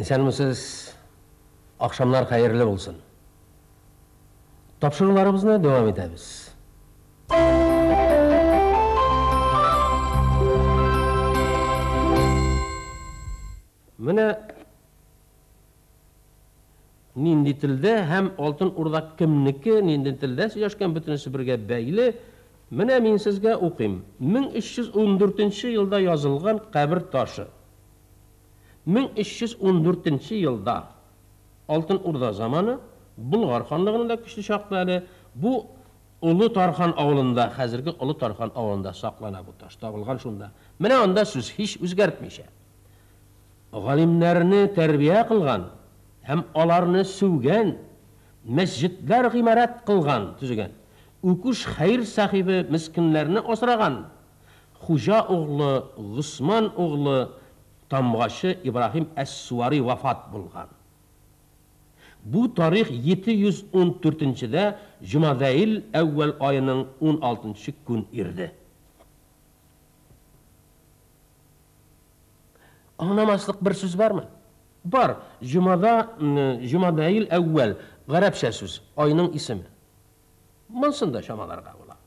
Исәнмесез, ахшамнар хәерле булсын. Тапшыруларыбызны дәвам итәбез. Менә нинди телдә һәм Алтын Урда кемнеке, нинди телдә сөйләшкән, бөтенесе бергә бәйле. Менә мин сезгә укыйм. 1314 нче елда язылган кабер ташы. 1314 нче елда Алтын Урда заманы, Болгар ханлыгының да көчле чакта әле, бу Олы Тархан авылында, хәзерге Олы Тархан авылында саклана бу таш, табылган шунда. Менә анда сүз һич үзгәртмичә. Галимнәрне тәрбия кылган һәм аларны сүгән, мәсҗедләр гыймарәт кылган, төзегән, үкүш хәер сахибе мескеннәрне асраган Хуҗа углы Госман углы тамгачы Ибраһим әс-Суари вафат булган. Бу тарих 714 нчедә җомадәил әүвәл аеның уналтынчы күн ирде. Аңламаслык бер сүз бармы? Бар. Җомада, җомадәил әүвәл, гарәпчә сүз, айның исеме. Монсын да чамаларга була.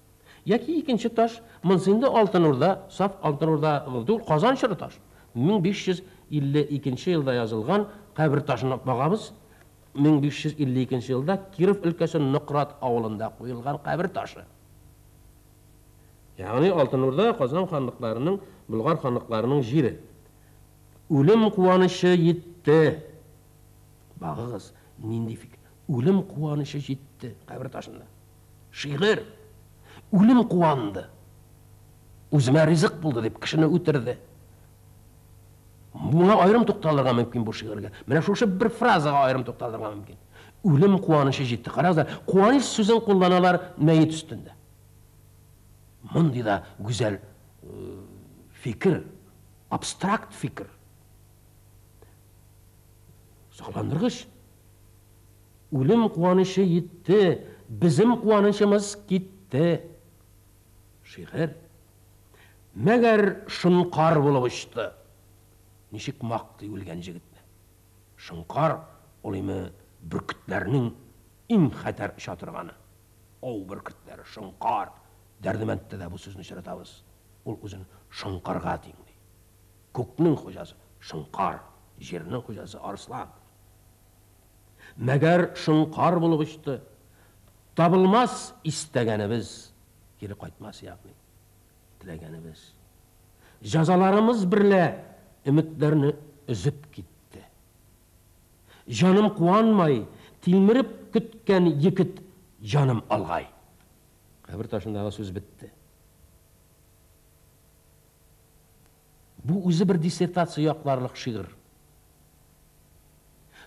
Яки икенче таш, монсы инде Алтын Урда, саф Алтын Урда түгел, Казан чоры таш. 1552 елда язылган кабер ташына багабыз. 1552 елда Киров өлкәсе Нократ авылында куелган кабер ташы. Ягъни Алтын Урда Казан ханлыкларының, Болгар ханлыкларының җире. Үлем куанычы йитте. Багыгыз, нинди фикер. Үлем куанычы җитте кабер ташында. Шигырь. Үлем куанды. Үземә ризык булды дип кешене үтерде. Моңа аерым тукталырга мөмкин бу шигырьгә. Менә шушы бер фразага аерым тукталырга мөмкин. Үлем куанычы җитте. Карагыз, куаныч сүзен кулланалар мәет өстендә. Мондый да гүзәл фикер, абстракт фикер. Сокландыргыч. Үлем куанычы йитте, безем куанычымыз китте. Шигырь. Мәгәр шонкар булып очты. Ничек мактый үлгән җегетне. Шонкар, ул име бөркетләрнең иң хәтәр оча торганы. Ау бөркетләре, шонкар. Дәрдемәндтә дә бу сүзне очратабыз. Ул үзен шонкарга тиңли. Күкнең хуҗасы, шоңкар, җирнең хуҗасы, арыслан. Мәгәр шоңкар булып очты. Табылмас истәгәнебез, кире кайтмас, ягъни, теләгәнебез. Җәзаларымыз берлә өметләрне өзеп китте. Җаным куанмай, тилмереп көткән егет җаным алгай. Кабер ташындагы сүз бетте. Бу үзе бер диссертация якларлык шигырь.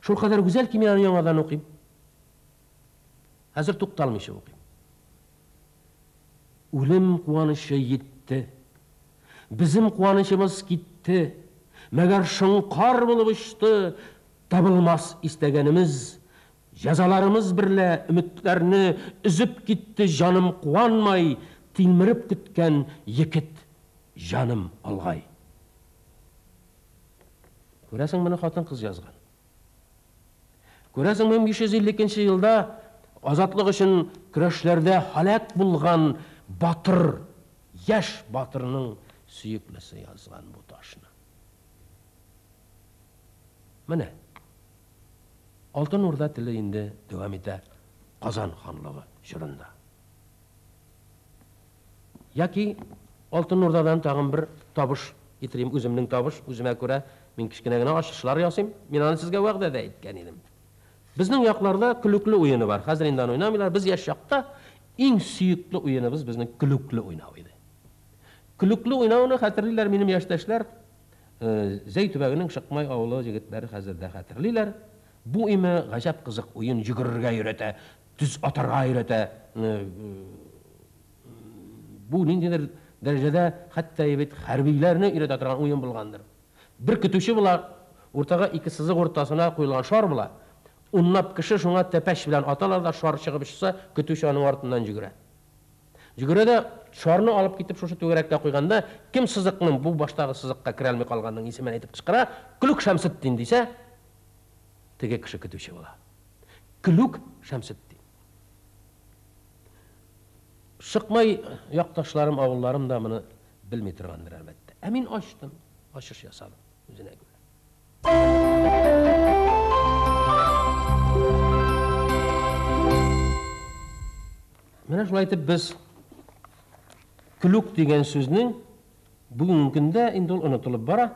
Шулкадәр гүзәл ки, мин аны яңадан укыйм. Хәзер тукталмыйча укыйм. Үлем куанычы йитте. Безем куанычыбыз китте. Мәгәр шоңкар булып очты табылмас истәгәнемез. Җәзаларымыз берлә өметләрне өзеп китте җаным куанмай, тилмереп көткән егет җаным алгай. Күрәсең, моны хатын-кыз язган. Күрәсең, 1552 нче елда азатлык өчен көрәшләрдә һәлак булган батыр, яшь батырның сөеклесе язган бу ташны. Менә. Алтын Урда теле инде дәвам итә Казан ханлыгы чорында. Яки Алтын Урдадан тагын бер табыш китерим, үземнең табыш, үземә күрә мин кечкенә генә ачышлар ясыйм. Мин аны сезгә вәгъдә дә иткән идем. Безнең якларда көлүкле уены бар. Хәзер инде аны уйнамыйлар. Без яшь чакта иң сөекле уеныбыз безнең көлүкле уйнау иде. Көлүкле уйнауны хәтерлиләр минем яшьтәшләр. Зәй төбәгенең Шыкмай авылы җегетләре хәзер дә хәтерлиләр. Бу име гаҗәп кызык уен, йөгерергә өйрәтә, төз атарга өйрәтә. Бу ниндидер дәрәҗәдә хәтта бит хәрбиләрне өйрәтә торган уен булгандыр. Бер көтүче була, уртага ике сызык уртасына куелган шар була. Унлап кеше шуңа тәпәч белән аталар да, шар чыгып очса, көтүче аның артыннан йөгерә. Йөгерә дә, шарны алып китеп шушы түгәрәккә куйганда, кем сызыкның бу баштагы сызыкка керә алмый калганның исемен әйтеп кычкыра, Көлүк Шәмсетдин дисә, Теге кеше көтүче була. Көлүк Шәмсетдин. Шыкмай якташларым, авылларым да моны белми торгандыр, әлбәттә. Ә мин ачтым, ачыш ясадым үзенә күрә. Менә шулай итеп без көлүк дигән сүзнең бүгенге көндә инде ул онытылып бара.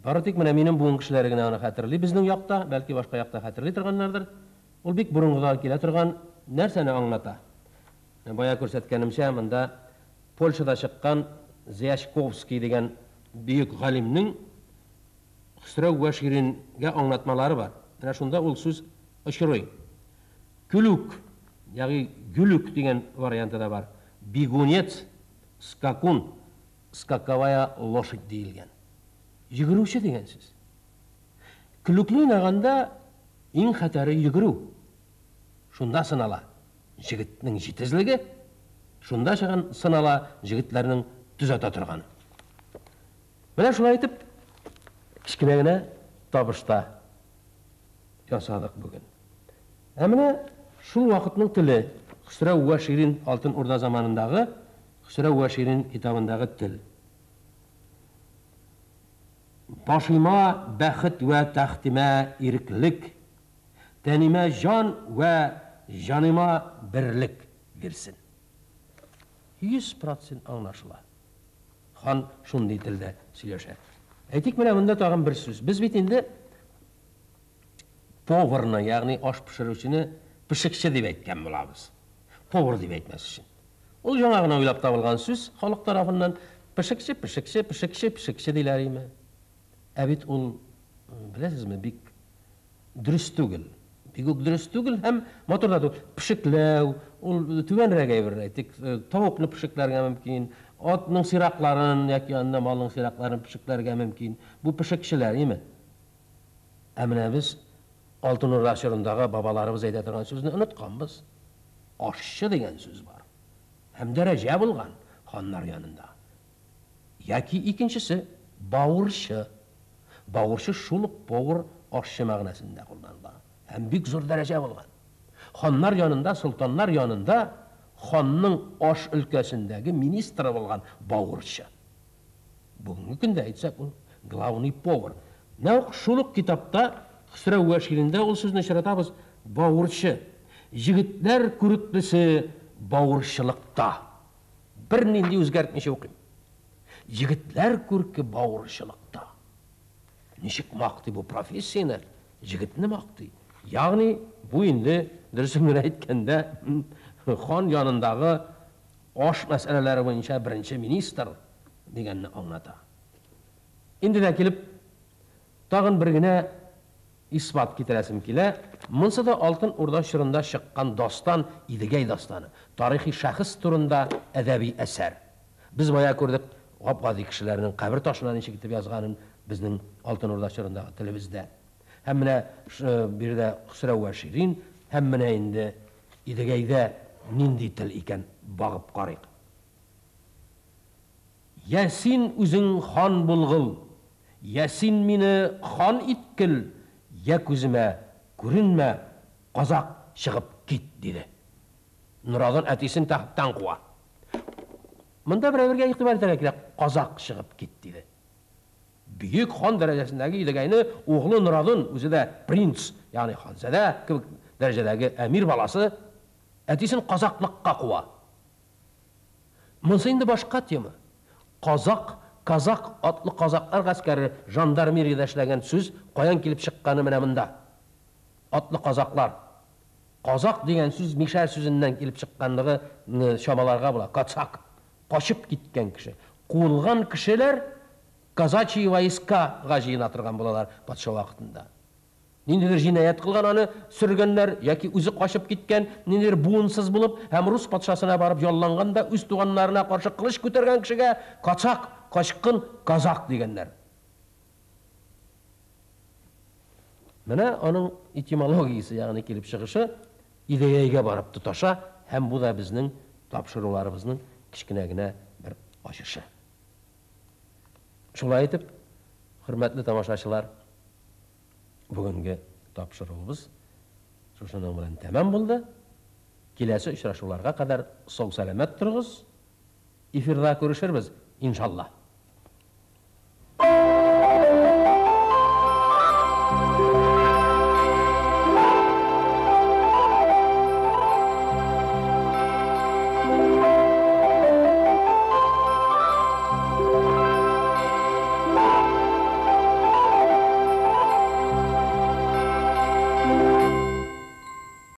Бары тик менә минем буын кешеләре генә аны хәтерли безнең якта, бәлки башка якта хәтерли торганнардыр. Ул бик борынгыдан килә торган нәрсәне аңлата? Бая күрсәткәнемчә, монда Польшада чыккан Зячковский дигән бөек галимнең Хөсрәү вә Ширингә аңлатмалары бар. Менә шунда ул сүз очрый. Көлүк, ягъни гүлүк дигән варианты да бар. Бегунец, скакун, скаковая лошадь диелгән. Йөгерүче дигән сүз. Көлүкне уйнаганда иң хәтәре йөгерү. Шунда сынала җегетнең җитезлеге, шунда чыган сынала җегетләрнең төз ата торганы. Менә шулай итеп кечкенә генә табыш та ясадык бүген. Ә менә шул вакытның теле, Хөсрәү вә Ширин Алтын Урда заманындагы Хөсрәү вә Ширин китабындагы тел. Башыма бәхет вә тәхтимә иреклек, тәнимә җан вә җаныма берлек бирсен. 100% аңлашыла. Хан шундый телдә сөйләшә. Әйтик, менә монда тагын бер сүз. Без бит инде поварны, ягъни аш пешерүчене пешекче дип әйткән булабыз. Повар дип әйтмәс өчен. Ул яңа гына уйлап табылган сүз халык тарафыннан пешекче, пешекче, пешекче, пешекче диләр име. Ә бит ул, беләсезме, бик дөрес түгел. Бик үк дөрес түгел һәм матур да түгел. Пешекләү, ул түбәнрәк әйбер, әйтик, тавыкны пешекләргә мөмкин, атның сиракларын яки анда малның сиракларын пешекләргә мөмкин. Бу пешекчеләр, име? Ә менә без Алтын Урда чорындагы бабаларыбыз әйтә торган сүзне онытканбыз. Ашчы дигән сүз бар. Һәм дәрәҗә булган ханнар янында. Яки икенчесе бавырчы. Бавырчы шул ук повар ашчы мәгънәсендә кулланыла. Һәм бик зур дәрәҗә булган. Ханнар янында, солтаннар янында ханның аш өлкәсендәге министры булган бавырчы. Бүгенге көндә әйтсәк, ул главный повар. Нәкъ шул ук китапта Хөсрәү вә Ширинда ул сүзне очратабыз, бавырчы. Җегетләр күреклесе бавырчылыкта. Бернинди үзгәртмичә укыйм. Җегетләр күрке бавырчылыкта. Ничек мактый бу профессияне? Җегетне мактый. Ягъни бу инде, дөресен генә әйткәндә, хан янындагы аш мәсьәләләре буенча беренче министр дигәнне аңлата. Инде дә килеп, тагын бер генә исбат китерәсем килә. Монсы да Алтын Урда чорында чыккан дастан, Идегәй дастаны. Тарихи шәхес турында әдәби әсәр. Без бая күрдек гап-гади кешеләрнең кабер ташына ничек итеп язганын безнең Алтын Урда чорындагы телебездә. Һәм менә биредә Хөсрәү вә Ширин, һәм менә инде Идегәйдә нинди тел икән, багып карыйк. Йә син үзең хан булгыл, йә син мине хан иткел, йә күземә күренмә, казак, чыгып кит, диде. Норадын әтисен тәхеттән куа. Монда берәүләргә игътибар итәргә кирәк, казак чыгып кит, диде. Бөек хан дәрәҗәсендәге Идегәйне углы Норадын, үзе дә принц, ягъни ханзадә кебек дәрәҗәдәге әмир баласы, әтисен казаклыкка куа. Монсы инде башка тема. Казак, казак, атлы казаклар гаскәре, жандармериядә эшләгән сүз каян килеп чыкканы менә монда. Атлы казаклар. Казак дигән сүз мишәр сүзеннән килеп чыкканлыгы чамаларга була. Кацак, качып киткән кеше. Куылган кешеләр казачьи войска га җыена торган булалар патша вакытында. Ниндидер җинаять кылган аны сөргәннәр яки үзе качып киткән, ниндидер буынсыз булып һәм рус патшасына барып ялланган да үз туганнарына каршы кылыч күтәргән кешегә кацак, качкын, казак дигәннәр. Менә аның этимологиясе, ягъни килеп чыгышы Идегәйгә барып тоташа һәм бу да безнең тапшыруларыбызның кечкенә генә бер ачышы. Шулай итеп, хөрмәтле тамашачылар, Бүгенге тапшыруыбыз шушының белән тәмам булды. Киләсе очрашуларга кадәр сау-сәламәт торыгыз. Эфирда күрешербез, иншалла.